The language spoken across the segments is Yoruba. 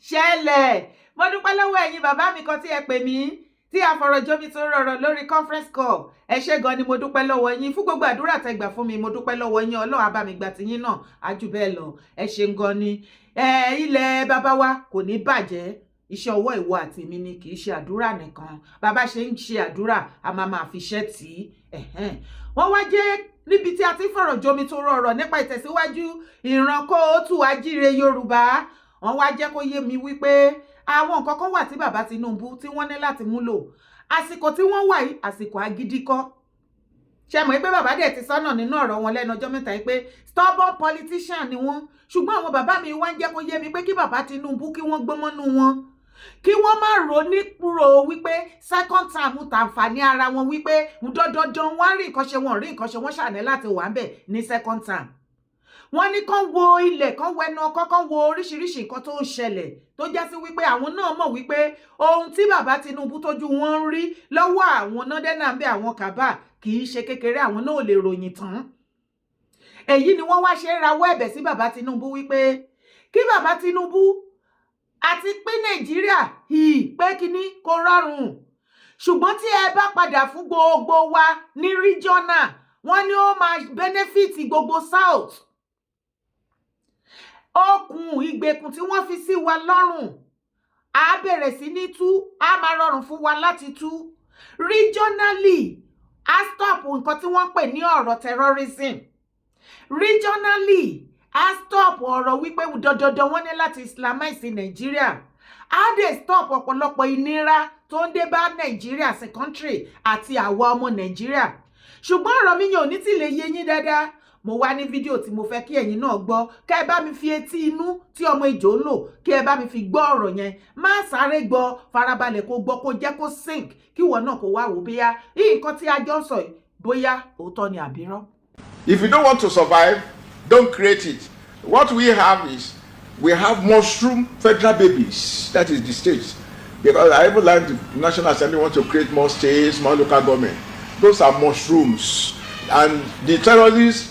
Ṣẹlẹ̀. Mo dúpẹ́ lọ́wọ́ ẹ̀yin bàbá mi kan tí ẹ pè mí, tí a fọ̀rọ̀ jómi tó rọrọ̀ lórí conference call. Ẹ ṣé gan ni, mo dúpẹ́ lọ́wọ́ yín fún gbogbo àdúrà tẹ́ gbà fún mi. Mo dúpẹ́ lọ́wọ́ yín. Ọlọ́run á bá mi gbà tiyín náà á jù bẹ́ẹ̀ lọ. Ẹ ṣé gan ni. Ẹ ilẹ̀ bàbá wa kò ní bàjẹ́. Iṣẹ́ ọwọ́ ìwọ àti mi ni, kì í ṣe àdúrà nìkan. Bàbá ṣe ń ṣe àdúrà, a máa máa fi iṣẹ́ tì í. Wọ́n wá jẹ́ níbi tí a ti fọ̀rọ̀ jomi tó rọrọ̀ nípa ìtẹ̀síwájú ìran káàárọ̀ oòjíire Yorùbá. Wọ́n wá jẹ́ kó yé mi wípé àwọn nǹkan kan wà tí bàbá Tinubu tí wọ́n ní láti múlò. Àsìkò tí wọ́n wà yìí, àsìkò agídí kọ́. Ṣe mọ̀ pé bàbá dẹ̀ ti sọ́nà nínú ọ̀rọ̀ wọn lẹ́nu ọjọ́ mẹ́ta yìí pé stubborn politician ni wọ́n? Ṣùgbọ́n àwọn bàbá mi wá ń jẹ́ kó yé mi pé kí bàbá Tinubu, kí wọ́n gbọ́mọ́nú wọn, kí wọ́n má rò nípò wípé second term tàǹfààní ara wọn, wípé dandandan wọ́n á rí nǹkan ṣe, wọ́n rí nǹkan ṣe, wọ́n ṣàní láti wà ń bẹ̀ ní second term. Wọ́n ní kán wo ilẹ̀, kán wẹnu ọkọ́, kán wo oríṣiríṣi nǹkan tó ń ṣẹlẹ̀, tó já sí wípé àwọn náà mọ̀ wípé ohun tí bàbá Tinubu tójú wọn ń rí lọ́wọ́ àwọn nọ́dẹ́nà ń bẹ, àwọn kàbá, kì í ṣe kékeré. Àwọn náà ò lè ròyìn tán. Èyí ni wọ́n wá ṣe ń rawọ́ ẹ̀bẹ̀ sí bàbá Tinubu wípé kí bàbá Tinubu àti pín Nàìjíríà hì pé kínní kò rọrùn, ṣùgbọ́n tí ẹ bá padà fún gbogbo wa ní regional, wọ́n ní ó máa benefit gbogbo South. Okùn ìgbèkùn tí wọ́n fi sí wa lọ́rùn á bẹ̀rẹ̀ sí ní tú, á máa rọrùn fún wa láti tú regionally. Á stop nǹkan tí wọ́n ń pè ní ọ̀rọ̀ terrorism regionally, á stop ọ̀rọ̀ wípé dandandan wọ́n ní láti islamize Nàìjíríà, á dẹ̀ stop ọ̀pọ̀lọpọ̀ ìnira tó ń dé bá Nàìjíríà as a country àti àwa ọmọ Nàìjíríà. Ṣùgbọ́n ọ̀rọ̀ mi yẹn ò ní tí lè yé yín dáadáa. Mo wá ní fídíò tí mo fẹ́ kí ẹ̀yin náà gbọ́, kẹ́ ẹ bá mi fi etí inú tí ọmọ ìjò ń lò, kí ẹ bá mi fi gbọ́ ọ̀rọ̀ yẹn. Má sáré gbọ́, farabalẹ̀ kó gbọ́, kó jẹ́ kó sink, kí ìwọ náà kó wá wò bóyá nǹkan tí a jọ ń sọ yìí, bóyá òótọ́ ni àbírọ́. If you don't want to survive, don't create it. What we have is we have mushroom federal babies. That is the states. Because I even like the National Assembly want to create more states, more local government. Those are mushrooms. And the terrorists,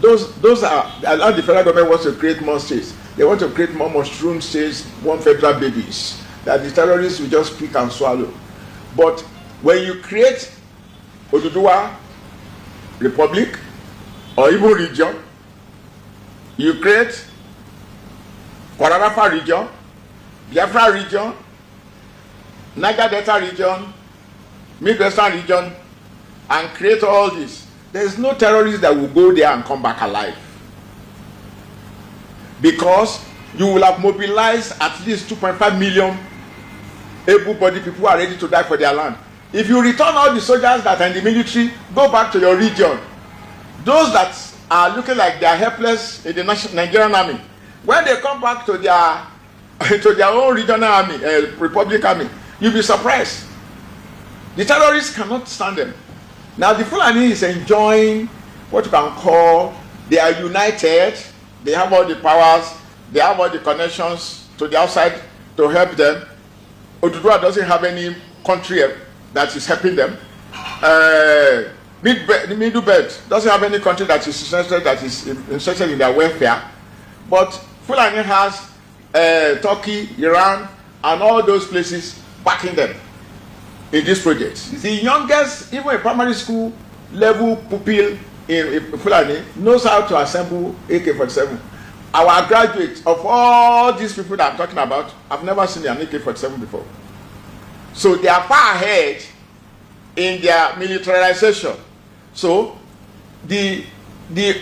those are, allow the federal government wants to create more states. They want to create more mushroom states, one federal babies that the terrorists will just pick and swallow. But when you create Oduduwa Republic or even region, you create Kwararafa region, Biafra region, Niger Delta region, Midwestern region, and create all this. There is no terrorist that will go there and come back alive. Because you will have mobilized at least 2.5 million able-bodied people who are ready to die for their land. If you return all the soldiers that are in the military, go back to your region. Those that are looking like they are helpless in the Nigerian army, when they come back to their own regional army, republic army, you'll be surprised. The terrorists cannot stand them. Now the Fulani is enjoying what you can call, they are united, they have all the powers, they have all the connections to the outside to help them. Oduduwa doesn't have any country that is helping them. Middle Belt doesn't have any country that is interested in their welfare. But Fulani has Turkey, Iran, and all those places backing them in this project. The youngest, even a primary school level pupil in Fulani knows how to assemble AK-47. Our graduates of all these people that I'm talking about have never seen an AK-47 before. So they are far ahead in their militarization. So the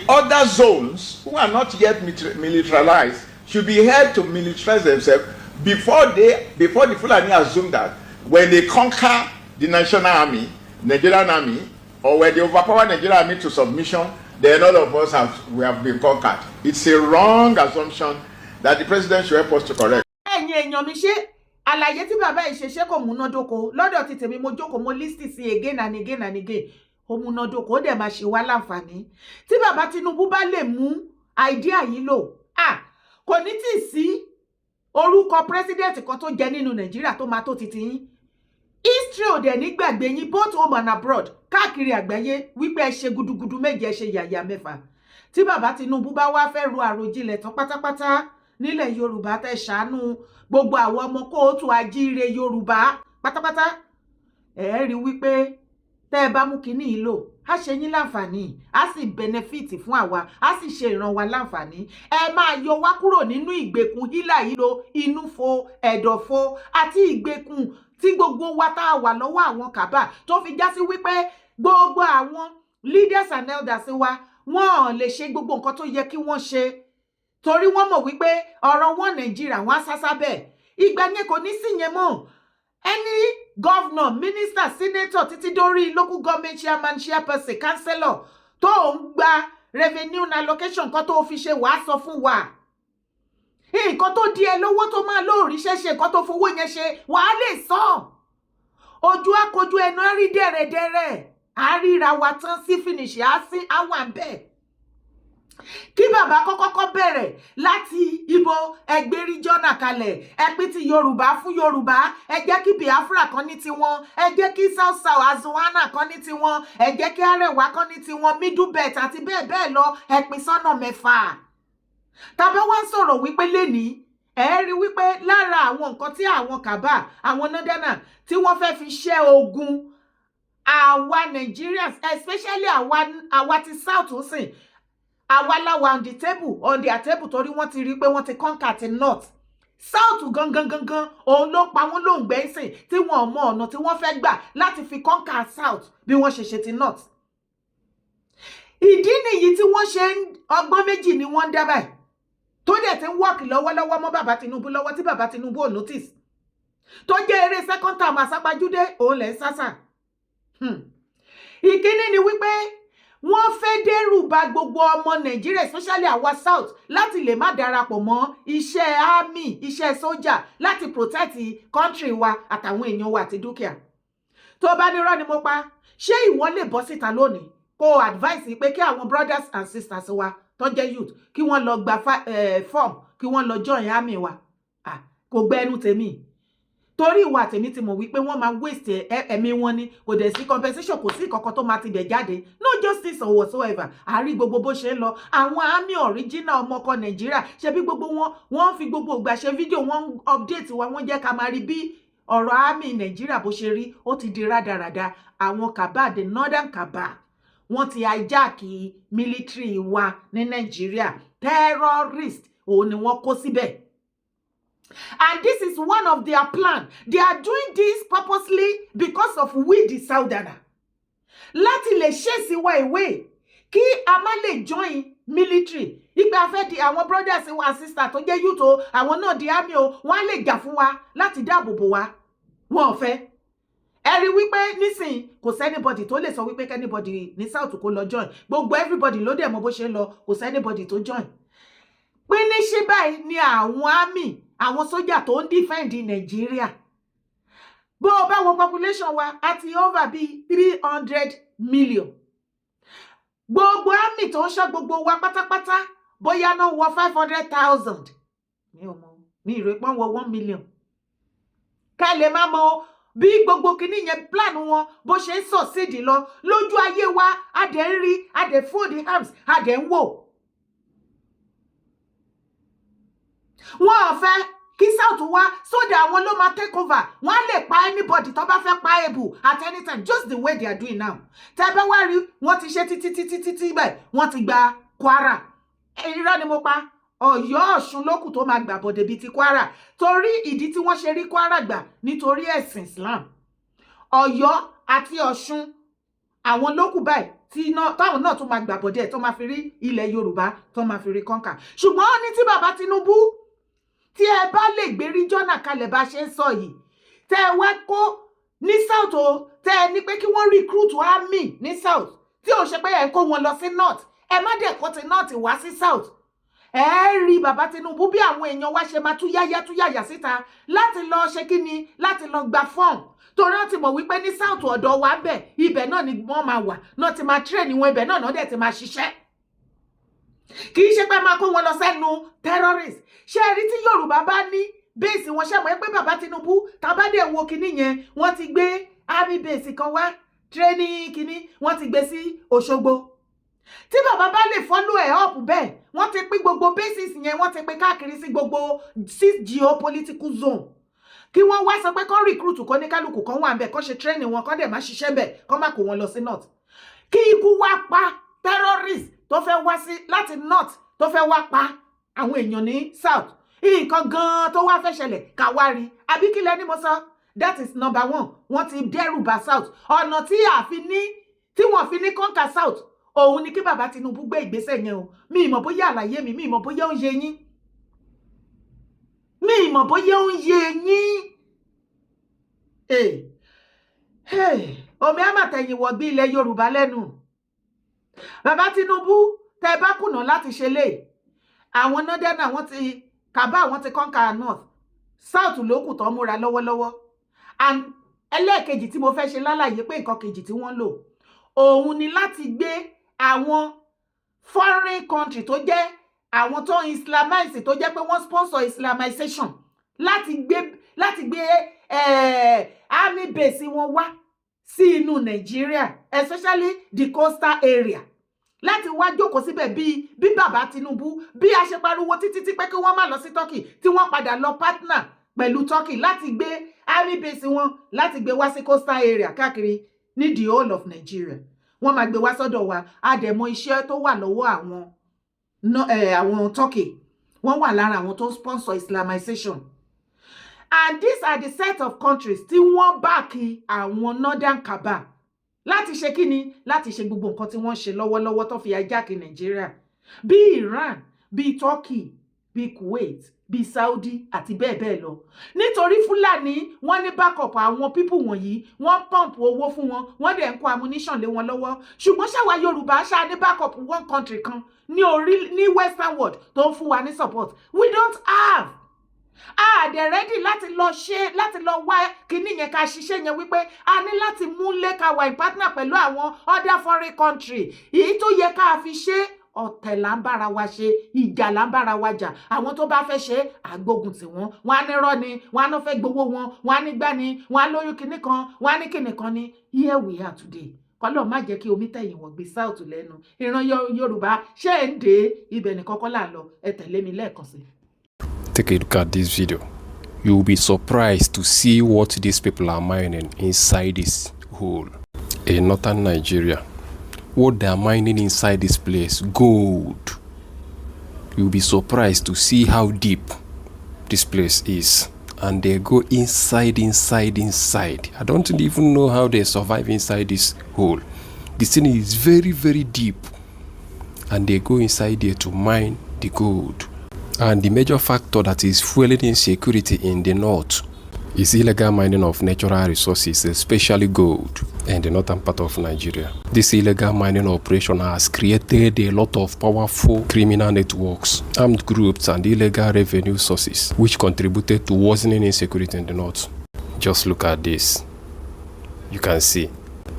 other zones who are not yet militarized should be helped to militarize themselves before the Fulani assume that when they conquer the national army, Nigerian army, or when they overpower Nigerian army to submission, then all of us have been conquered. It's a wrong assumption that the president should help us to correct. Ẹ̀yin èèyàn mi, ṣe àlàyé tí bàbá yìí ṣe, ṣé kò múnádóko lọ́dọ̀ ti tèmi? Mo jókòó, mo listen sí again and again and again. Ó múnádóko, ó dẹ̀ máa ṣe wá láǹfààní. Tí bàbá Tinubu bá lè mú idea yìí lò, ah, kò ní tì sí orúkọ president kan tó jẹ nínú Nàìjíríà tó máa tó ti tiyín. History ò dẹ̀ ní gbàgbé yín, both home and abroad, káàkiri àgbáyé, wípé ẹ ṣe gudugudu méje, ẹ ṣe yàyà mẹ́fà. Tí bàbá Tinubu bá wá fẹ́ ro àròjinlẹ̀ tán pátápátá. Nílẹ̀ Yorùbá, tẹ́ ṣàánú gbogbo àwọn ọmọ káàárọ̀ oòjíire Yorùbá pátápátá, ẹ rí wípé tẹ́ ẹ bá mú kinní yìí lò, á ṣe yín láǹfààní, á sì benefit fún àwa, á sì ṣe ìran wa láǹfààní. Ẹ máa yọ wá kúrò nínú ìgbèkùn hílà hílo, inú fo ẹ̀dọ̀fo àti ìgbèkùn tí gbogbo wa tá a wà lọ́wọ́ àwọn cabal, tó fi já sí wípé gbogbo àwọn leaders and elders wa, wọn ò lè ṣe gbogbo nǹkan tó yẹ kí wọ́n ṣe, torí wọ́n mọ̀ wípé ọ̀rọ̀ wọn Nàìjíríà, wọn á sásá bẹ́ẹ̀. Ìgbà yẹn kò ní sí yẹn mọ́. Any governor, minister, senator, títí dórí local government chairman, chairperson, councillor tó ń gba revenue allocation kan tó fi ṣe, wàá sọ fún wa nǹkan tó di ẹ lówó tó máa lóòríṣẹ́ ṣe, nǹkan tó fowó yẹn ṣe, wàá lè sọ. Ojú àkojú ẹnu á rí dẹ̀rẹ̀dẹ̀rẹ̀, á ríra wa tán sí finish, á sí á wà bẹ́ẹ̀. Kí bàbá kọ́kọ́kọ́ bẹ̀rẹ̀ láti ibo? Ẹgbẹ́ regional kalẹ̀, ẹ pín ti Yorùbá fún Yorùbá, ẹ jẹ́ kí Biafra kan ní tiwọn, ẹ jẹ́ kí South South Azuana kan ní tiwọn, ẹ jẹ́ kí Arewa kan ní tiwọn, Middle Belt àti bẹ́ẹ̀ bẹ́ẹ̀ lọ. Ẹ pín sọ́nà 6. Tàbá wá ń sọ̀rọ̀ wípé lénìí, ẹ rí wípé lára àwọn nǹkan tí àwọn cabal, àwọn northerner, tí wọ́n fẹ́ fi ṣẹ́ ogun àwa Nigerians, especially àwa ti South sìn, àwa la wà on the table, on their table, torí wọ́n ti rí i pé wọ́n ti conquer ti North. South gangan gangan, òun ló pa wọ́n lóǹgbẹ́ sìn, tí wọ́n mọ ọ̀nà tí wọ́n fẹ́ gbà láti fi conquer South bí wọ́n ṣe ṣe ti North. Ìdí nìyí tí wọ́n ṣe ń ọgbọ́n méjì ni wọ́n ń dá báyìí, tó dẹ̀ ti ń work lọ́wọ́lọ́wọ́ mọ́ bàbá Tinubu lọ́wọ́, tí bàbá Tinubu ò notice, tó jẹ́ eré second term àsápajúdé òun lẹ̀ ń sásà. Ìkíní ni wípé wọ́n fẹ́ dẹ́rù ba gbogbo ọmọ Nàìjíríà, especially àwa South, láti lè má darapọ̀ mọ́ iṣẹ́ army, iṣẹ́ sójà, láti protect country wa àtàwọn èèyàn wa àti dúkìá. Tó bá nírọ́ ni mo pa, ṣé ìwọ lè bọ́ síta lónìí kó advice pé kí àwọn brothers and sisters wa tó jẹ́ youth, kí wọ́n lọ gba form, kí wọ́n lọ join army wa? Kò gbẹ ẹnu tèmi, torí ìwà tèmi ti mọ̀ wípé wọ́n máa waste ẹ̀mí wọn ni. Kò dẹ̀ sí compensation, kò sí kankan tó máa ti bẹ̀ jáde, no justice or whatsoever. Àárí gbogbo bó ṣe ń lọ, àwọn army original ọmọkọ Nàìjíríà, ṣe bí gbogbo wọn, wọ́n fi gbogbo ìgbà ṣe fídíò, wọ́n ń update wa, wọ́n jẹ́ ká máa rí bí ọ̀rọ̀ army Nàìjíríà bó ṣe rí. Ó ti di rádaràda. Àwọn cabal, the northern cabal, wọ́n ti hijack military wa ní Nàìjíríà. Terrorist òun ni wọ́n kó síbẹ̀. And this is one of their plan. They are doing this purposely because of we the southerner. Láti lè chase wa away, kí a má lè join military. Ìgbà fẹ́ di àwọn brothers wa, sister tó jẹ́ youth o, àwọn náà di army o, wọ́n á lè jà fún wa láti dáàbò bò wá. Wọn ò fẹ́. Ẹ rí wípé nísìnyí, kò sí anybody tó lè sọ wípé anybody ní South kó lọ join. Gbogbo everybody ló dẹ̀ mọ bó ṣe ń lọ, kò sí anybody tó join. Píníṣí báyìí ni àwọn army, àwọn sójà tó ń defend Nàìjíríà. Bó o bá wo population wa, a ti over bíi 300 million. Gbogbo army tó ń ṣọ́ gbogbo wa pátápátá, bóyá náà wọ 500,000, mi ò mọ, mi ìrò pọ́n wọ 1 million. Ká lè má mọ bí gbogbo kinní yẹn, plan wọn, bó ṣe ń succeed lọ lójú ayé wa. A dẹ̀ ń rí, a dẹ̀ fold the arms, a dẹ̀ ń wò. Wọn ò fẹ́ kí South wá sódà, àwọn ló máa take over, wọn á lè pa anybody tó bá fẹ́ pa able at any time, just the way they are doing now. Tẹ́ bá wá rí, wọ́n ti ṣe títí títí títí bẹ́ẹ̀, wọ́n ti gba Kwara. Irọ́ ni mo pa, Ọ̀yọ́, Ọ̀ṣun lókù tó máa gbà bọ̀dẹ̀ bíi ti Kwara, torí ìdí tí wọ́n ṣe rí Kwara gbà nítorí ẹ̀sìn Islam. Ọ̀yọ́ àti Ọ̀ṣun, àwọn lókù báyìí tí táwọn náà tún máa gbà bọ̀dẹ̀, tó máa fi rí ilẹ̀ Yorùbá, tó máa fi rí conquer. Ṣùgbọ́n ó ní tí bàbá Tinubu, tí ẹ bá lè gbé regional kalẹ̀ bá ṣe ń sọ yìí, tẹ́ ẹ wá kó ní South o, tẹ́ ẹ ní pé kí wọ́n recruit army ní South, tí ò ṣe pé ẹ kó wọn lọ sí North, ẹ má dẹ̀ kó ti North wá sí South, ẹ rí bàbá Tinubu bí àwọn èèyàn wa ṣe máa túyáyá túyàyà síta láti lọ ṣe kí ni, láti lọ gba form, torí wọ́n ti mọ̀ wípé ní South ọ̀dọ̀ wa ń bẹ̀, ibẹ̀ náà ni wọ́n máa wà náà ti máa train wọn, ibẹ̀ náà náà dẹ̀ ti máa ṣiṣẹ́. Kì í ṣe pé máa kó wọn lọ sẹ́nu terrorist. Ṣé ẹ rí tí Yorùbá bá ní base wọn, ṣe mọ̀ pé bàbá Tinubu, tàbádé wo kinní yẹn, wọ́n ti gbé army base kan wá, training kinní, wọ́n ti gbé sí Òṣogbo. Tí bàbá bá lè follow ẹ̀ up bẹ́ẹ̀, wọ́n ti pín gbogbo bases yẹn, wọ́n ti pín káàkiri sí gbogbo six geopolitical zone. Kí wọ́n wá sọ pé kán recruit kọ́ ní kálukú kan wà ńbẹ̀, kán ṣe training wọn, kán dẹ̀ má ṣiṣẹ́ ńbẹ̀, kán má kó wọn lọ sí north, kí ikú wá pa terrorist tó fẹ́ wá sí láti north, tó fẹ́ wá pa àwọn èèyàn ní south. Nǹkan gan-an tó wá fẹ́ ṣẹlẹ̀, ká wá rí àbí kí lẹ́ni mo sọ. That is number one. Wọ́n ti dẹ́rù bà south. Ọ̀nà tí a fi ní tí wọ́n fi ní conquer south, òun ni kí bàbá Tinubu gbé ìgbésẹ̀ yẹn o. Mi ì mọ̀ bóyá àlàyé mi, mi ì mọ̀ bóyá ó ń yé yín, mi ì mọ̀ bóyá ó ń yé yín. Omi àmàtẹ̀yìn wọ̀gbìn ilẹ̀ Yorùbá lẹ́nu. Bàbá Tinubu, tẹ́ bá kùnà láti ṣe lè àwọn northern, wọ́n ti kàbá, àwọn ti conquer north, south ló kù tó múra lọ́wọ́lọ́wọ́. And ẹlẹ́ẹ̀kejì tí mo fẹ́ ṣe lálàyé pé nǹkan kejì tí wọ́n lò, òun ni láti gbé àwọn foreign country tó jẹ́ àwọn tó islamize, tó jẹ́ pé wọ́n sponsor islamization, láti gbé army base wọn wá sí inú Nàìjíríà, especially the coastal area, láti wá jókòó síbẹ̀. Bí bàbá Tinubu bí a ṣe pariwo títí tí pé kí wọ́n má lọ sí Turkey, tí wọ́n padà lọ partner pẹ̀lú Turkey láti gbé army base wọn, láti gbé wá sí coastal area káàkiri ní the whole of Nigeria. Wọ́n máa gbé wá sọ́dọ̀ wa. A dẹ̀ mọ iṣẹ́ tó wà lọ́wọ́ àwọn no, àwọn Turkey. Wọ́n wà lára àwọn tó ń sponsor islamization, and these are the set of countries tí wọ́n back àwọn northern cabal láti ṣe kíni, láti ṣe gbogbo nǹkan tí wọ́n ṣe lọ́wọ́lọ́wọ́ tó fi hijack Nàìjíríà, bíi Iran, bíi Turkey, bíi Kuwait, bíi Saudi àti bẹ́ẹ̀ bẹ́ẹ̀ lọ. Nítorí Fúlàní, wọ́n ní backup àwọn people wọ̀nyí, wọ́n pump owó fún wọn, wọ́n dẹ̀ ń kó ammunition lé wọn lọ́wọ́. Ṣùgbọ́n ṣáwa Yorùbá ṣáà ní backup one country kan ní orí ní western world tó ń fún wa ní support? We don't have. A dẹ̀ ready láti lọ ṣe, láti lọ wá kinní yẹn, ká ṣiṣẹ́ yẹn, wípé a ní láti múlé ká wà in partner pẹ̀lú àwọn other foreign country èyí tó yẹ ká fi ṣe. Ọ̀tẹ̀ là ń bára wa ṣe, ìjà là ń bára wa jà. Àwọn tó bá fẹ́ ṣe àgbógun tì wọ́n, wọ́n á ní rọ́ ni, wọ́n á ní fẹ́ gbowó wọn, wọ́n á ní gbá ni, wọ́n á lóyún kinní kan, wọ́n á ní kinní kan ni. Here we are today. Kọ́lọ́ má jẹ́ kí omi tẹ̀yìn wọ̀n gbé south lẹ́nu. Ìran Yorùbá ṣé ń dé ibẹ̀ nìkan kọ́ là ń lọ. Ẹ tẹ̀lé mi lẹ́ẹ̀kan sí. Take a look at this video. You will be surprised to see what these people are mining inside this hole in northern Nigeria. What they are mining inside this place, gold. You'll be surprised to see how deep this place is. And they go inside, inside, inside. I don't even know how they survive inside this hole. This thing is very, very deep. And they go inside there to mine the gold. And the major factor that is fueling insecurity in the north is illegal mining of natural resources, especially gold, in the northern part of Nigeria. This illegal mining operation has created a lot of powerful criminal networks, armed groups, and illegal revenue sources, which contributed to worsening insecurity in the north. Just look at this. You can see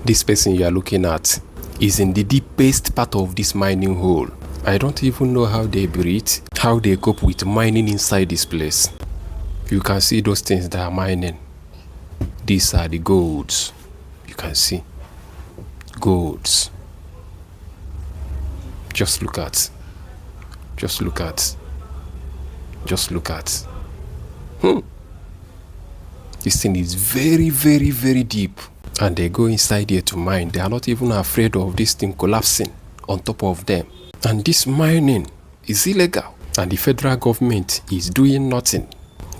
this person you are looking at is in the deepest part of this mining hole. I don't even know how they breathe, how they cope with mining inside this place. You can see those things that are mining. These are the golds. You can see golds. Just look at. Just look at. Just look at. This thing is very, very, very deep. And they go inside here to mine. They are not even afraid of this thing collapsing on top of them. And this mining is illegal. And the federal government is doing nothing.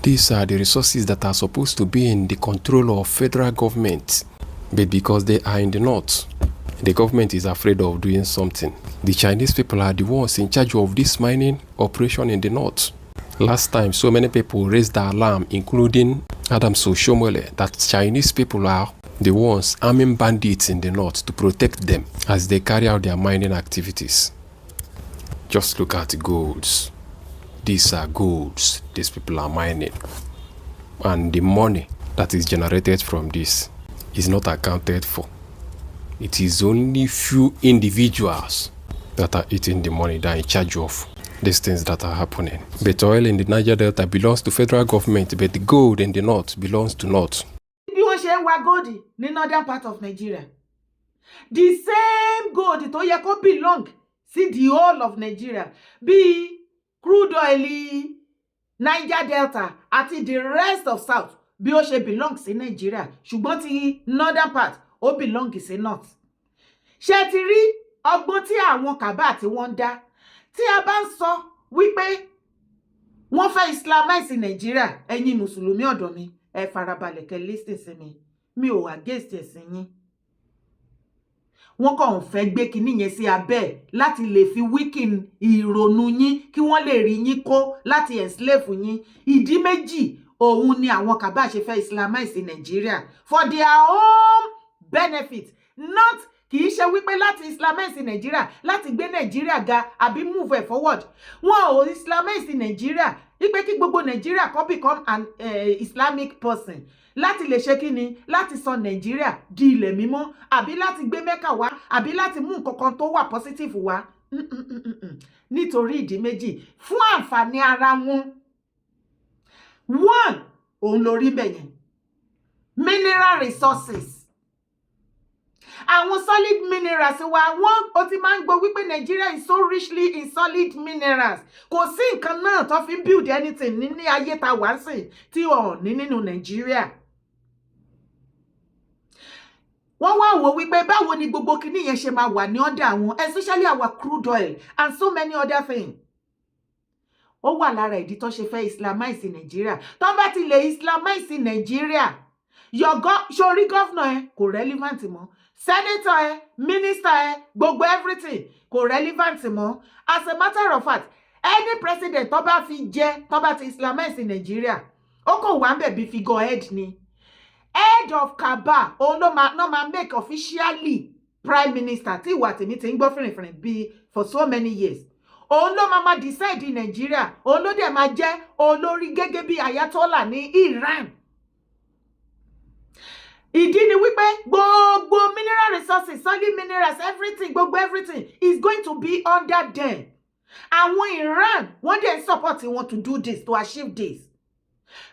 These are the resources that are supposed to be in the control of federal government. But because they are in the north, the government is afraid of doing something. The Chinese people are the ones in charge of this mining operation in the north. Last time, so many people raised the alarm, including Adams Oshiomhole, that Chinese people are the ones arming bandits in the north to protect them as they carry out their mining activities. Just look at the golds. These are golds these people are mining. And the money that is generated from this is not accounted for. It is only few individuals that are eating the money, that are in charge of these things that are happening. But oil in the Niger Delta belongs to federal government, but the gold in the north belongs to north. Bí wọ́n ṣe ń wa gold ní northern part of Nigeria, the same gold tó yẹ kó belong Sí the whole of Nigeria, bíi crude oil Niger Delta àti the rest of South bí ó ṣe belong sí Nigeria, ṣùgbọ́n ti northern part ó belong sí north. Ṣé ti rí ọgbọ́n tí àwọn cabal tí wọ́n ń dá? Tí a bá ń sọ wípé wọ́n fẹ́ islamize Nàìjíríà, ẹ̀yin mùsùlùmí ọ̀dọ̀ mi, ẹ farabalẹ̀ kẹ́ listen sí mi. Mi ò against ẹ̀sìn yín. Wọ́n kàn ń fẹ́ gbé kinní yẹn sí abẹ́ láti lè fi weaken ìrònú yín, kí wọ́n lè rí yín kó láti enslave yín. Ìdí méjì òun ni àwọn cabal ṣe fẹ́ islamize Nàìjíríà for their own benefit, not kì í ṣe wípé láti islamize Nàìjíríà láti gbé Nàìjíríà ga àbí move it forward. Wọn ò islamize Nàìjíríà wípé kí gbogbo Nàìjíríà kó become an Islamic person láti lè ṣe kí ni, láti sọ Nàìjíríà di ilẹ̀ mímọ́, àbí láti gbé Mẹ́kà wá, àbí láti mú nǹkan kan tó wà positive wá. Nítorí ìdí méjì, fún àǹfààní ara wọn. One, òun lórí bẹ̀yẹn, mineral resources, àwọn solid minerals wa. Wọ́n ó ti máa ń gbọ́ wípé Nigeria is so richly in solid minerals. Kò sí nǹkan náà tó fi ń build anything ní ayé ta wá sí tí ò ní nínú Nigeria. Wọ́n wá wò wípé báwo ni gbogbo kinní yẹn ṣe máa wà ní under àwọn, especially our crude oil and so many other things. Ó wà lára ìdí tó ṣe fẹ́ islamize Nigeria. Tó bá ti lè islamize Nigeria, your go sórí governor ẹ kò relevant mọ́, senator ẹ, minister ẹ, gbogbo everything kò relevant mọ́. As a matter of fact, any president tó bá fi jẹ, tó bá ti islamize Nigeria, ó kò wá ń bẹ̀ bí figurehead ni. Head of cabal òun ló máa náà máa make officially prime minister tí ìwà tèmi ti ń gbọ́ fìrìfìrì bíi for so many years. Òun ló máa máa decide Nàìjíríà, òun ló dẹ̀ máa jẹ́ olórí gẹ́gẹ́ bí ayatollah ní Iran. Ìdí ni wípé gbogbo mineral resources, solid minerals, everything, gbogbo everything is going to be under them. Àwọn Iran, wọ́n dẹ̀ support wọn to do this, to achieve this.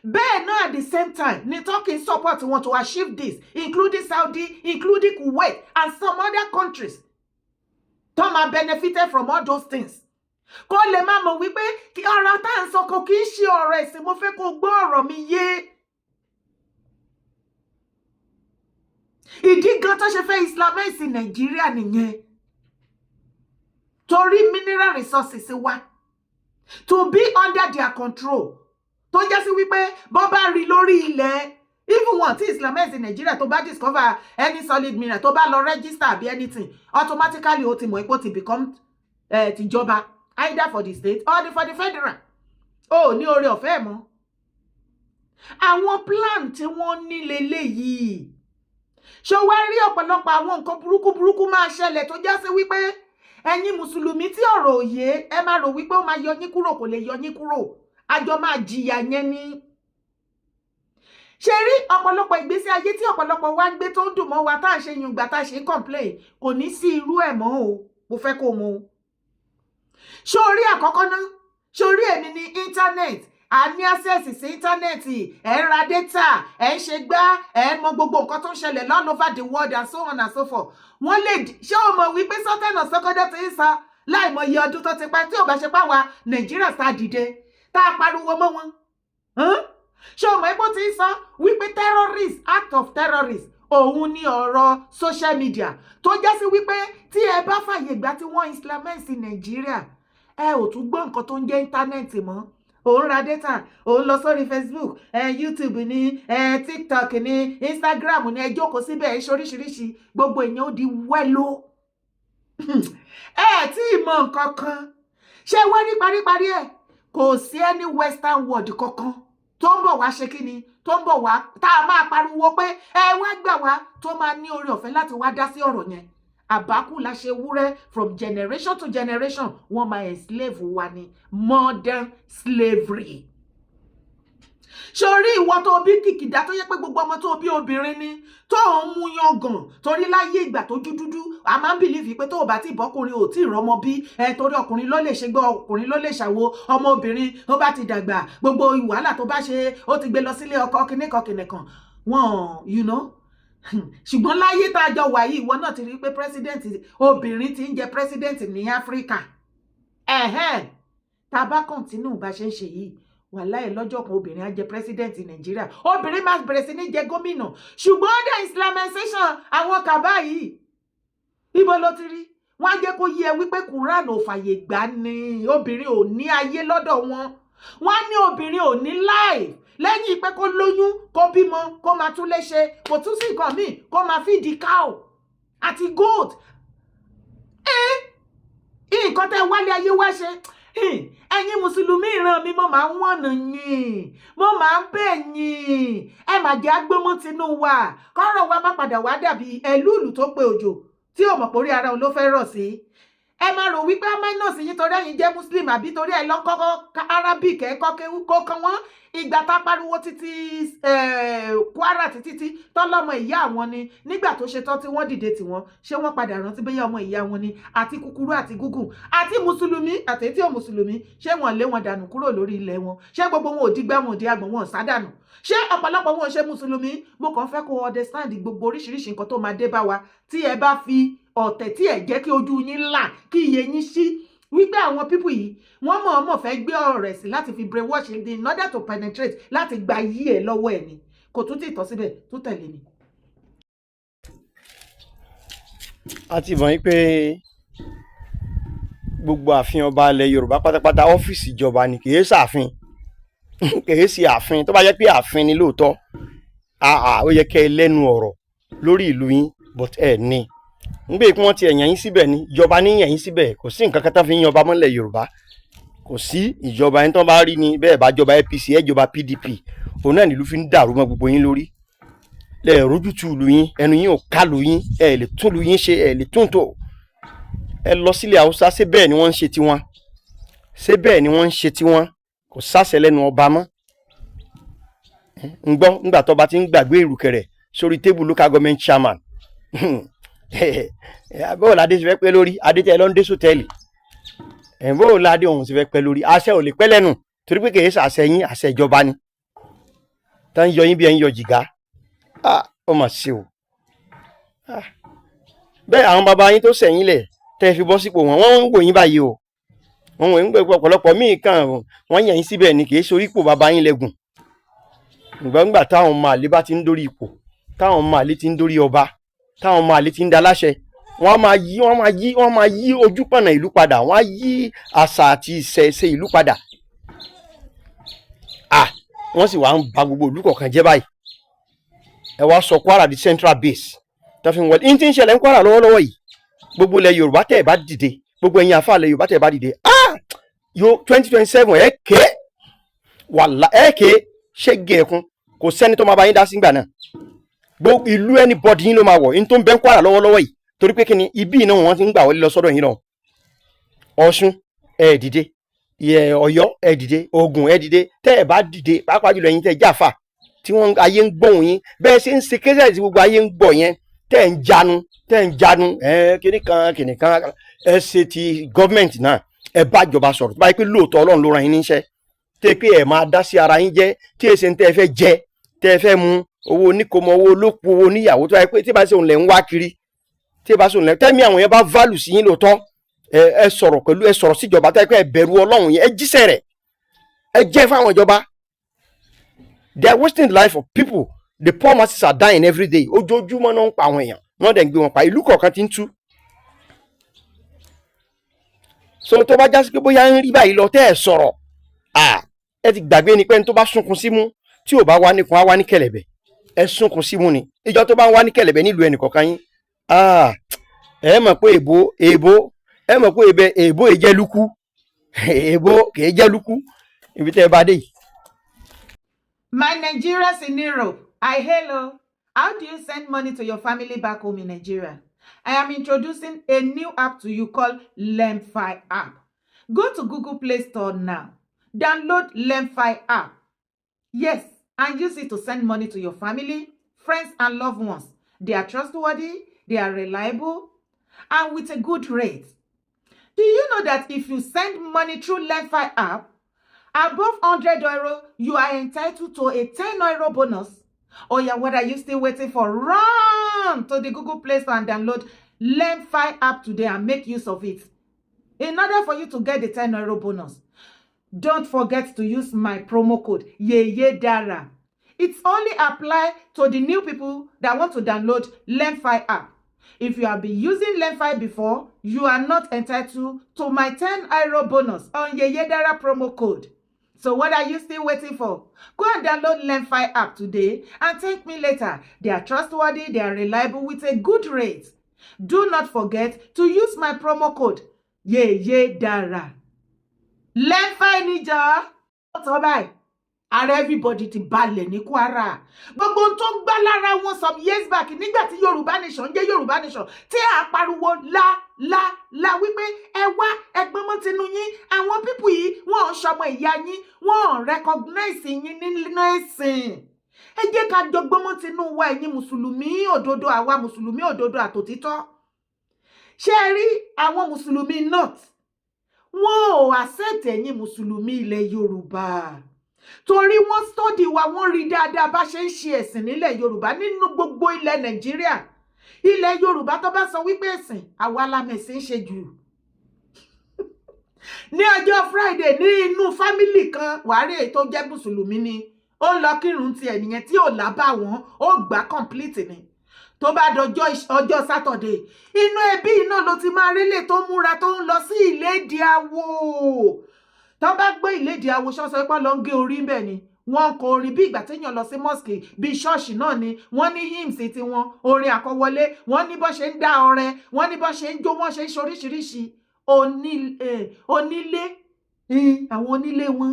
Bẹ́ẹ̀ náà, at the same time ni Turkey support wọn to achieve this, including Saudi, including Kuwait and some other countries tó máa benefited from all those things. Kó lè má mọ̀ wípé ọ̀rọ̀ tá à ń sọ kò kì í ṣe ọ̀rọ̀ ẹ̀sìn. Mo fẹ́ kó gbọ́ ọ̀rọ̀ mi yé. Ìdí gan tó ṣe fẹ́ islamize Nàìjíríà nìyẹn, torí mineral resources wa to be under their control, tó jẹ́ sí wípé bọ́n bá rí lórí ilẹ̀, even wọn tí islamize Nàìjíríà, tó bá discover any solid mineral, tó bá lọ register àbí anything, automatically ó ti mọ̀ ipò ti become tìjọba, either for the state or for the federal. Ó ní oore ọ̀fẹ́ mọ́. Àwọn plan tí wọ́n ní leléyìí. Ṣó wá rí ọ̀pọ̀lọpọ̀ àwọn nǹkan burúkú burúkú máa ṣẹlẹ̀ tó já sí wípé ẹ̀yin mùsùlùmí tí ọ̀rọ̀ òye, ẹ máa rò wípé ó máa yọ yín kúrò. Kò lè yọ yín kúrò, àjọ máa jìyà yẹn ni. Ṣe rí ọ̀pọ̀lọpọ̀ ìgbésí ayé tí ọ̀pọ̀lọpọ̀ wa ń gbé tó ń dùn mọ́ wa, tá à ń ṣe yùngbà, tá à ṣe ń complain, kò ní sí irú ẹ̀ mọ́ o. Mo fẹ́ kó o mọ̀ o. Ṣó rí àkọ́kọ́ ná, ṣó rí èmi ní internet, a ní access sí internet, ẹ̀ ń ra data, ẹ̀ ń ṣe gbá, ẹ̀ ń mọ gbogbo nǹkan tó ń ṣẹlẹ̀ all over the world and so on and so forth. Wọ́n lè ṣé o mọ̀ wípé Sultan of Sokoto ti ń sọ láìmọye ọdún tó ti pẹ́, tí ò bá ṣe páwa Nàìjíríà tá a dìde, tá a pariwo mọ́ wọn? Ṣé o mọ̀ ipò tí ń sọ wípé terrorist, act of terrorist òun ni ọ̀rọ̀ social media, tó jẹ́ sí wípé tí ẹ bá fàyè gbà tí wọ́n islamize Nàìjíríà, ẹ ò tún gbọ́ nǹkan tó ń jẹ́ internet mọ́? Òun ra data, òun lọ sórí Facebook, YouTube ní, TikTok ní, Instagram ní, ẹ jókòó síbẹ̀, ẹ ṣoríṣiríṣi, gbogbo èèyàn ó di wẹ́lò. Ẹ tí ì mọ nǹkan kan. Ṣé wọ́n ní paríparí ẹ̀, kò sí any western world kankan tó ń bọ̀ wá ṣe kí ni, tó ń bọ̀ wá tá a máa pariwo pé ẹ wá gbà wá, tó máa ní oore ọ̀fẹ́ láti wá dá sí ọ̀rọ̀ yẹn. Àbákù la ṣe wúrẹ́. From generation to generation, wọ́n máa enslave wa ní modern slavery. Sórí ìwọ tó bí kìkìdá tó yẹ pé gbogbo ọmọ tó bí obìnrin ni, tó ń mú yangàn, torí láyé ìgbà tó dúdúdú, a máa ń believe pé tó o bá ti bọ́kùnrin, ò tí ì rọ́mọ bí ẹ, torí ọkùnrin ló lè ṣe gbọ́, ọkùnrin ló lè ṣàwo. Ọmọ obìnrin tó bá ti dàgbà, gbogbo wàhálà tó bá ṣe, ó ti gbé lọ sílé ọkọ, kìnìkan kìnìkan wọn. Ṣùgbọ́n láyé tá a jọ wà yìí, ìwọ náà ti rí pé president obìnrin ti ń jẹ president ní Áfíríkà. Ẹ̀hẹ́n, tá a bá continue bá ṣe ń ṣe yìí, wàláì, lọ́jọ́ kan obìnrin á jẹ president Nàìjíríà, obìnrin máa bẹ̀rẹ̀ sí ní jẹ gómìnà. Ṣùgbọ́n ó Islamization àwọn kàbá yìí, ibo ló ti rí? Wọ́n á jẹ́ kó yé ẹ wípé Quran ò fàyè gbà ní obìnrin ò ní ayé lọ́dọ̀ wọn. Wọ́n á ní obìnrin ò ní life lẹ́yìn pé kó lóyún, kó bímọ, kó máa tún léṣe. Kò tún sí nǹkan míì, kó máa feed cow àti goat. Nǹkan tẹ́ wálé ayé wá ṣe, ẹ̀yin mùsùlùmí ìran mi, mo máa ń wọ̀nà yín, mo máa ń bẹ̀ yín, ẹ má jẹ́ agbómọ́ tinú wa, kọ́rọ̀ wa má padà wá dàbí ẹlúùlù tó pe òjò tí ò mọ̀ pé orí ara òun ló fẹ́ rọ̀ sí. Ẹ máa rò wípé minus yín torí ẹ̀yin jẹ́ Muslim àbí torí ẹ lọ kọ́kọ́ Arabic, ẹ kọ́ kéwú kó kan wọ́n. Ìgbà tá a pariwo títí Kwara títí tí tọ́lọ́mọ ìyá àwọn ni, nígbà tó ṣe tán tí wọ́n dìde tí wọ́n ṣé, wọ́n padà rántí bóyá ọmọ ìyá wọn ni. Àti kúkúrú àti gúngùn àti mùsùlùmí àti tí ò mùsùlùmí, ṣé wọ́n lé wọn dànù kúrò lórí ilẹ̀ wọn? Ṣé gbogbo wọn ò dígbà, wọn ò di àgbọ̀n, wọn ò sádànù? Ṣé ọ̀pọ̀lọpọ̀ wọn ò ṣe mùsùlùmí? Mo kàn fẹ́ kó understand gbogbo oríṣiríṣi nǹkan tó máa dé bá wa tí ẹ bá fi ọ̀tẹ̀ tí ẹ jẹ́ kí ojú yín là, kí iye yín ṣí, wípé àwọn people yìí, wọ́n mọ̀ọ́mọ̀ fẹ́ gbé ọ̀rọ̀ ẹ̀sìn láti fi brainwash in order to penetrate, láti gba yí ẹ̀ lọ́wọ́ ẹ̀ ni. Kò tún tí ì tọ́ síbẹ̀ tó tẹ̀lé mi. A ti mọ̀ pé gbogbo ààfin ọba ilẹ̀ Yorùbá pátápátá, ọ́fíìsì ìjọba ni, kì í ṣààfin, kì í ṣe ààfin. Tó bá jẹ́ pé ààfin ni lóòótọ́, àà ó yẹ kẹ́ ẹ lẹ́nu ọ̀rọ̀ lórí ìlú yín, but ẹ ní ngbé kí wọ́n ti ẹ̀yàn yín síbẹ̀ ni. Ìjọba ní yàn yín síbẹ̀. Kò sí nǹkan kan tó fi ń yan ọba mọ́lẹ̀ Yorùbá, kò sí ìjọba. Ẹni tó bá rí ni bẹ́ẹ̀ bá jọba APC, ẹ jọba PDP, òun náà nílùú fi ń dàrú mọ́ gbogbo yín lórí. Lẹ rójútu ìlú yín, ẹnu yín ò kálù yín, ẹ lè tún ìlú yín ṣe, ẹ lè tún tò. Ẹ lọ sílẹ̀ Haúsá, ṣé bẹ́ẹ̀ ni wọ́n ń ṣe tiwọn? Ṣé bẹ́ẹ̀ ni wọ́n ń ṣe tiwọn? Kò sáṣẹ lẹ́nu ọba mọ́. Ń gbọ́ ńgbà tó bá ti ń gbàgbé ìrùkẹ̀rẹ̀ sórí table local government chairman, bóò ládé ṣe fẹ́ pẹ́ lórí adé tẹ́ ẹ lọ ń dé sọ́tẹ́ẹ̀lì? Bóò ládé òun ṣe fẹ́ pẹ́ lórí? Àṣẹ ò lè pẹ́ lẹ́nu, torí pé kìí ṣàṣẹ yín, àṣẹ ìjọba ni tá ń yọ yín bí ẹ ń yọ jìgá. Ó mà ṣe o. Bẹ́ẹ̀ àwọn bàbá yín tó sẹ̀yìn lẹ̀ tẹ́ ẹ fi bọ́ sípò wọn, wọ́n ń wò yín báyìí o. Wọ́n wò yín pé ọ̀pọ̀lọpọ̀ míì kan wọ́n yàn yín síbẹ̀ ni, kì í ṣorí ipò bàbá yín lẹ́gùn. Ìgbàgbà táwọn ọmọ àlè bá ti ń dórí ipò, táwọn ọmọ àlè ti ń dórí ọba, táwọn ọmọ àlè ti ń daláṣẹ, wọ́n máa yí, wọ́n máa yí, wọ́n máa yí ojúpọ̀nà ìlú padà, wọ́n á yí àṣà àti ìṣẹ̀ṣe ìlú padà. Ah, wọ́n sì wá ń ba gbogbo ìlú kọ̀ọ̀kan jẹ́ báyìí. Ẹ wá sọ Kwara di central base tó fi ń wọlé. Ní tí ń ṣẹlẹ̀ ń Kwara lọ́wọ́lọ́wọ́ yìí, gbogbo ilẹ̀ Yorùbá tẹ̀ ẹ̀ bá dìde, gbogbo ẹ̀yin àfa ilẹ̀ Yorùbá tẹ̀ ẹ̀ bá dìde, ah, yóò 2027, ẹ̀ ké wàlá, ẹ̀ ké ṣẹ́gi ẹ̀kún. Kò sẹ́ni tó máa bá yín dá sí ìgbà náà. Gbogbo ìlú anybody yín ló máa wọ̀ ní tó ń bẹ́ ń Kwara lọ́wọ́lọ́wọ́ yìí, torí pé kí ni ibi náà wọ́n ti ń gbà wọlé lọ sọ́dọ̀ yín lọ. Ọ̀ṣun, ẹ̀ dìde. Ọ̀yọ́, ẹ̀ dìde. Ògùn, ẹ̀ dìde. Tẹ́ ẹ̀ bá dìde, pàápàá jùlọ ẹ̀yin tẹ́ jáfa tí wọ́n ayé ń gbóhùn yín, bẹ́ẹ̀ ṣe ń ṣe kéṣẹ́ tí gbogbo ayé ń gbọ́ yẹn, tẹ́ ẹ̀ ń jánu, tẹ́ ẹ̀ ń jánu, ẹ̀ kíní kan kíní kan, ẹ ṣe ti gọ́ọ̀mẹ̀ntì náà, ẹ bá ìjọba sọ̀rọ̀. Tó bá yẹ pé lóòótọ́ Ọlọ́run ló rán yín níṣẹ́, tẹ́ pé ẹ máa dá sí ara yín jẹ́, tí èsì ń tẹ́ ẹ fẹ́ jẹ, tẹ́ ẹ fẹ́ mu owó oníkòmọ, owó olóko, owó oníyàwó, tó yẹ pé tí bá ṣe òun lẹ̀ ń wá kiri, tí bá ṣe òun lẹ̀ tẹ́mi àwọn yẹn bá value sí yín lóòótọ́, ẹ sọ̀rọ̀ pẹ̀lú, ẹ sọ̀rọ̀ síjọba. Tó yẹ pé ẹ bẹ̀rù Ọlọ́run yẹn, ẹ jíṣẹ́ rẹ̀, ẹ jẹ́ fáwọn ìjọba. They are wasting the life of people. The poor masses are dying every day. Ojoojúmọ́ náà ń pa àwọn èèyàn, wọ́n dẹ̀ ń gbé wọn pa. Ìlú kọ̀ọ̀kan ti ń tú. So tó bá jásí pé bóyá ń rí báyìí lọ, tẹ́ ẹ sọ̀rọ̀, ẹ ti gbàgbé ni pé ní tó bá sunkún símú, tí ò bá wá níkun, á wá ní kẹ̀lẹ̀bẹ̀. Ẹ sunkún símú ni ìjọ tó bá ń wá ní kẹ̀lẹ̀bẹ̀ nílùú ẹnì kọ̀ọ̀kan yín. Ẹ mọ̀ pé èbó, èbó, ẹ mọ̀ pé èbẹ èbó èjẹ́lúkú, èbó kìí jẹ́lúkú ibi tẹ́ ẹ bá dé yìí. My Nigerians in Europe, I hello. How do you send money to your family back home in Nigeria? I am introducing a new app to you called Lemfi app. Go to Google Play Store now. Download Lemfi app. Yes, and use it to send money to your family, friends, and loved ones. They are trustworthy, they are reliable, and with a good rate. Do you know that if you send money through Lemfi app, above €100, you are entitled to a €10 bonus? Oh yeah, what are you still waiting for? Run to the Google Play Store and download LemFi app today and make use of it. In order for you to get the €10 bonus, don't forget to use my promo code YEYEDARA. It's only apply to the new people that want to download LemFi app. If you have been using LemFi before, you are not entitled to my €10 bonus on Yeyedara promo code. So what are you still waiting for? Go and download LemFi app today and thank me later. They are trustworthy, they are reliable with a good rate. Do not forget to use my promo code Yeyedara. LemFi níjọ́. Ó báyìí, ara everybody ti balẹ̀ ní Kwara. Gbogbo ohun tó ń gbá lára wọn some years back, nígbà tí Yorùbá Nation jẹ́ Yorùbá Nation, tí a pariwo la la la wípé ẹ wá ẹgbọ́n mọ́ tinú yín, àwọn people yìí, wọ́n ò ṣọmọ ìyá yín, wọ́n ò recognize yín nínú ẹ̀sìn. Ẹ jẹ́ ká jọgbọ́n mọ́ tinú wa, ẹ̀yin mùsùlùmí òdodo, àwa mùsùlùmí òdodo àtòtítọ́. Ṣé ẹ rí àwọn mùsùlùmí north, wọn ò accept ẹ̀yin mùsùlùmí ilẹ̀ Yorùbá, torí wọ́n study wa, wọ́n rí dáadáa bá ṣe ń ṣe ẹ̀sìn nílẹ̀ Yorùbá. Nínú gbogbo ilẹ̀ Nàìjíríà, ilẹ̀ Yorùbá, tó bá sọ wípé ẹ̀sìn, àwa la mẹ̀sìn ṣe jù. Ní ọjọ́ Friday, ní inú family kan, wàá rí èyí tó jẹ́ mùsùlùmí ni, ó ń lọ kírun tiẹ̀ nìyẹn, tí ò lábà wọ́n, ó gbà complete ni. Tó bá dọjọ́ ọjọ́ Saturday, inú ẹbí náà ló ti máa rí lè tó múra, tó ń lọ sí ìlédìí awo. Tó bá gbé ìlédìí awo ṣọ́sọ́ pé lọ ń gé orí ń bẹ̀ ni, wọ́n kọ orin bí ìgbà téèyàn lọ sí mosque, bí ṣọ́ọ̀ṣì náà ni. Wọ́n ní hymns tiwọn, orin àkọwọlé, wọ́n ní bó ṣe ń dá ọrẹ, wọ́n ní bó ṣe ń jó, wọ́n ṣe ń ṣoríṣiríṣi. Onílé, àwọn onílé wọn,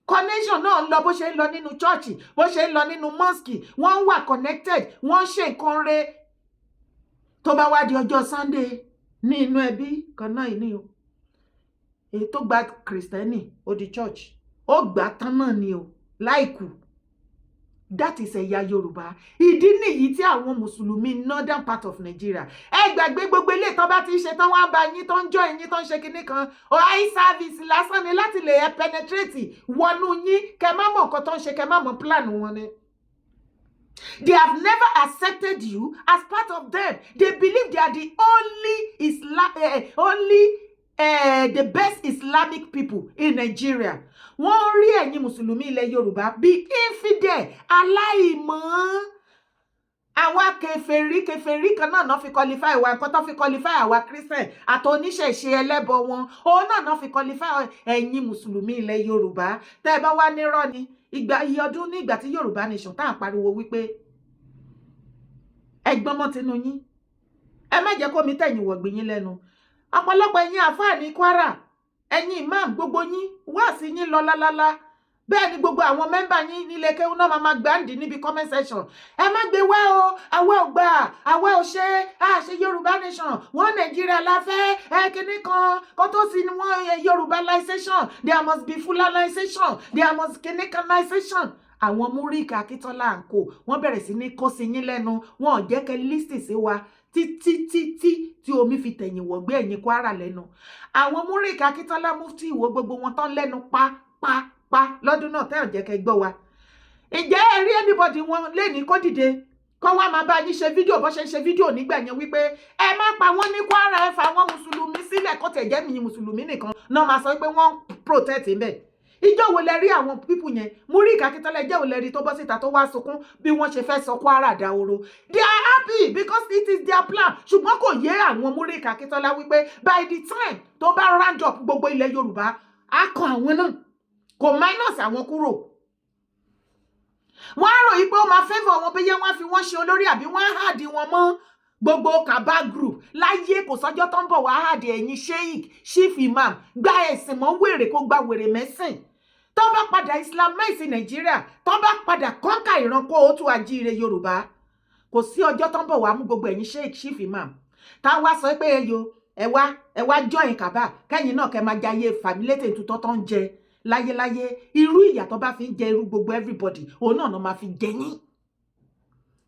connection náà ń lọ bó ṣe ń lọ nínú church, bó ṣe ń lọ nínú mosque. Wọ́n wà connected, wọ́n ń ṣe nǹkan re. Tó bá wá di ọjọ́ Sunday, ní inú ẹbí kan náà ní o, èyí tó gba Kristẹni, ó di church, ó gbà tán náà ni o láìkù. That is ẹ̀yà Yorùbá. Ìdí nìyí tí àwọn mùsùlùmí northern part of Nigeria, ẹ gbàgbé gbogbo ilé tó bá ti ń ṣe tán, wá bá yín, tó ń jọ yín, tó ń ṣe kinní kan, eye service lásán ni láti lè penetrate wọnú yín, kẹ má mọ̀ nǹkan tó ń ṣe, kẹ má mọ̀ plan wọn ni. They have never accepted you as part of them. They believe they are the only Islam, only the best Islamic people in Nigeria. Wọ́n rí ẹ̀yin mùsùlùmí ilẹ̀ Yorùbá bíi infidel, aláìmọ́, àwa kèfèrí. Kèfèrí kan náà náà fi qualify wa. Nǹkan tó fi qualify àwa Christian àti oníṣẹ̀ṣe ẹlẹ́bọ wọn, òun náà náà fi qualify ẹ̀yin mùsùlùmí ilẹ̀ Yorùbá. Tẹ́ ẹ bá wá nírọ́ ni, ìgbà iye ọdún ní ìgbà tí Yorùbá Nation tá à ń pariwo wípé ẹgbọ́n mọ́ tinú yín, ẹ má jẹ́ kó mi tẹ̀yìn wọ̀gbìn yín lẹ́nu. Ọ̀pọ̀lọpọ̀ ẹ̀yin àfáà ní Kwara, ẹ̀yin imam, gbogbo yín, wá sí yín lọ lálálá. Bẹ́ẹ̀ ni gbogbo àwọn member yín nílé kéwú náà máa gbáǹdì níbi comment section: "Ẹ má gbé wá o, àwa ò gbà, àwa ò ṣe, a ṣe Yorùbá Nation, wọ́n Nàìjíríà la fẹ́." Ẹ kíní kan kó tó sí ni wọ́n Yorùbáization, there must be Fulanization, there must kíníkanization. Àwọn múríkì Akíntọ́lá à ń kó, wọ́n bẹ̀rẹ̀ sí ní kó sí yín lẹ́nu, wọn ò jẹ́ kẹ́ listen sí wa títí títí tí omi fi tẹ̀yìn wọ̀gbẹ́ ẹ̀yìn Kwara lẹ́nu. Àwọn múríkì Akíntọ́lá, mufti Ìwó, gbogbo wọn tán lẹ́nu pa pa pa lọ́dún náà tẹ́ ò jẹ́ kẹ́ gbọ́ wa. Ǹjẹ́ ẹ rí anybody wọn lẹ́ni kó dìde kọ́ wá máa bá yín ṣe fídíò bó ṣe ń ṣe fídíò nígbà yẹn wípé ẹ má pa wọ́n ní Kwara, ẹ fà wọ́n mùsùlùmí sílẹ̀? Kó tẹ̀ jẹ́ mi mùsùlùmí nìkan náà máa sọ pé wọ́n protect ń bẹ̀. Ìjọ wo lẹ rí àwọn people yẹn, Múríkì Akíntọ́lá, ìjọ wo lẹ rí tó bọ́ síta tó wá sunkún bí wọ́n ṣe fẹ́ sọ Kwara dahoro? They are happy because it is their plan. Ṣùgbọ́n kò yé àwọn Múríkì Akíntọ́lá wípé by the time tó bá round up gbogbo ilẹ̀ Yorùbá, á kan àwọn náà, kò minus àwọn kúrò. Wọ́n á rò yí pé ó máa favour wọn, bóyá wọ́n á fi wọ́n ṣe olórí àbí wọ́n á add wọn mọ́ gbogbo cabal group láyé. Kò sọ́jọ́ tó ń bọ̀ wá add ẹ̀yin sheik, chief imam, gba ẹ̀sìn mọ́ wèrè, kó gba wèrè mẹ́sìn. Tó bá padà islamize Nàìjíríà, tó bá padà conquer ìran kóòtù àjíire Yorùbá, kò sí ọjọ́ tó ń bọ̀ wá mú gbogbo ẹ̀yin sheik, chief imam, táwa sọ pé eyo, ẹ wá, ẹ wá join cabal, kẹ́yìn náà kẹ́ máa jayé fàmílétè tutọ́ tó ń jẹ láyéláyé. Irú ìyà tó bá fi ń jẹ irú gbogbo everybody, òun náà máa fi jẹ yín.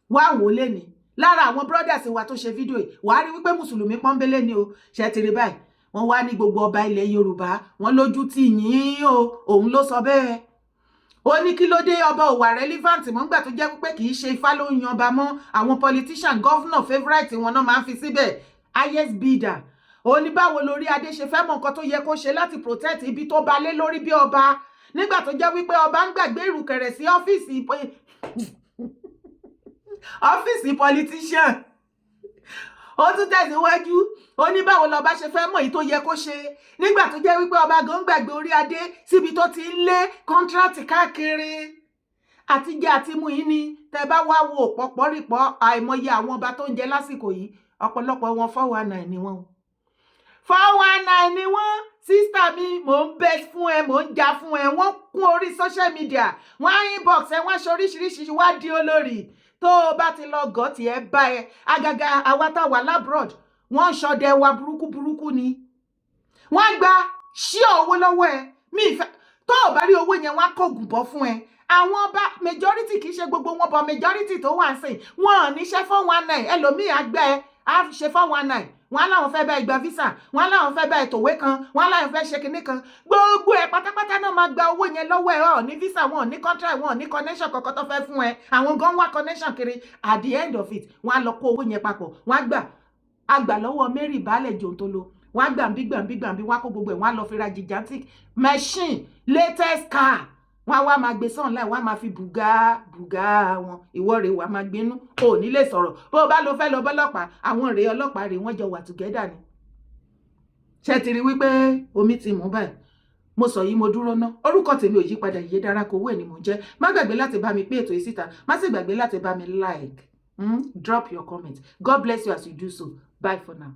Wá wò lẹ́ni lára àwọn brothers wa tó ṣe fídíò yìí, wàá rí wípé mùsùlùmí pọ́nbélé ni o. Ṣe ti rí báyìí? Wọ́n wá ní gbogbo ọba ilẹ̀ Yorùbá, wọ́n lójú tì yín o. Òun ló sọ bẹ́ẹ̀. Ó ní kí ló dé ọba ò wà relevant mọ́ ńgbà tó jẹ́ pé kì í ṣe Ifá ló ń yan ọba mọ́, àwọn politician, governor favourite wọn náà máa ń fi síbẹ̀, highest bidder. Ó ní báwo lórí adé ṣe fẹ́ mọ̀ nǹkan tó yẹ kó ṣe láti protect ibi tó ba lé lórí bí ọba, nígbà tó jẹ́ wípé ọba ń gbàgbé ìrùkẹ̀rẹ̀ sí ọ́fíìsì politician? Ó tún tẹ̀síwájú, ó ní báwo lọba ṣe fẹ́ mọ̀ èyí tó yẹ kó ṣe nígbà tó jẹ́ wípé ọba gan gbàgbé orí adé síbi tó ti ń lé contract káàkiri àtijẹ àti mú yín ni. Tẹ bá wá wo pọ̀pọ̀rìpọ̀ àìmọye àwọn ọba tó ń jẹ lásìkò yìí, ọ̀pọ̀lọpọ̀ wọn 419 ni wọ́n, 419 ni wọ́n. Sister mi, mò ń bẹ fún ẹ, mò ń jà fún ẹ. Wọ́n kún orí social media, wọ́n á inbox ẹ, wọ́n á ṣe oríṣiríṣi, wá di olórí. Tó o bá ti lọ gọ́ tiẹ̀ bá ẹ, àgàgà àwa tá a wà l'abroad, wọ́n ń ṣọdẹ wa burúkú burúkú ni. Wọ́n á gba ṣí owó lọ́wọ́ ẹ. Mi ìfẹ́ tó o bá rí owó yẹn, wọ́n á kóògùn bọ́ fún ẹ. Àwọn ọba majority, kì í ṣe gbogbo wọn, bọ majority tó wà sí, wọn ò níṣẹ́ 419. Ẹlòmíì á gbẹ́ ẹ, á ṣe 419, wọn á láwọn fẹ́ bá ẹ gba visa, wọn á láwọn fẹ́ bá ẹ tòwé kan, wọn á láwọn fẹ́ ṣe kinní kan. Gbogbo ẹ pátápátá náà máa gba owó yẹn lọ́wọ́ ẹ. Ọ̀ ní visa, wọn ò ní contract, wọn ò ní connection kankan tó fẹ́ fún ẹ. Àwọn gan wá connection kiri. At the end of it, wọn á lọ kó owó yẹn papọ̀, wọn á gbà àgbà lọ́wọ́ Mary Baálẹ̀ Jòǹtolo, wọn á gbàǹbí gbàǹbí gbàǹbí, wọn á kó gbogbo ẹ̀, wọn á lọ fi ra gigantic machine, latest car. Wọn á wá máa gbé sàn láì, wọn á máa fi bùgá bùgá wọn. Ìwọ rèé, wàá máa gbinú, ò ní lè sọ̀rọ̀. Bó o bá lo fẹ́ lọ bọ́lọ́pàá, àwọn rèé, ọlọ́pàá rèé, wọ́n jọ wà together ni. Ṣé ti rí wípé omi ti mú báyìí? Mo sọ yìí, mo dúró ná. Orúkọ tèmi ò yí padà, Ìyè Dára kò wẹ̀ ni mò ń jẹ́. Má gbàgbé láti bá mi pé ètò yìí síta, má sì gbàgbé láti bá mi like, drop your comment. God bless you as you do so. Bye for now.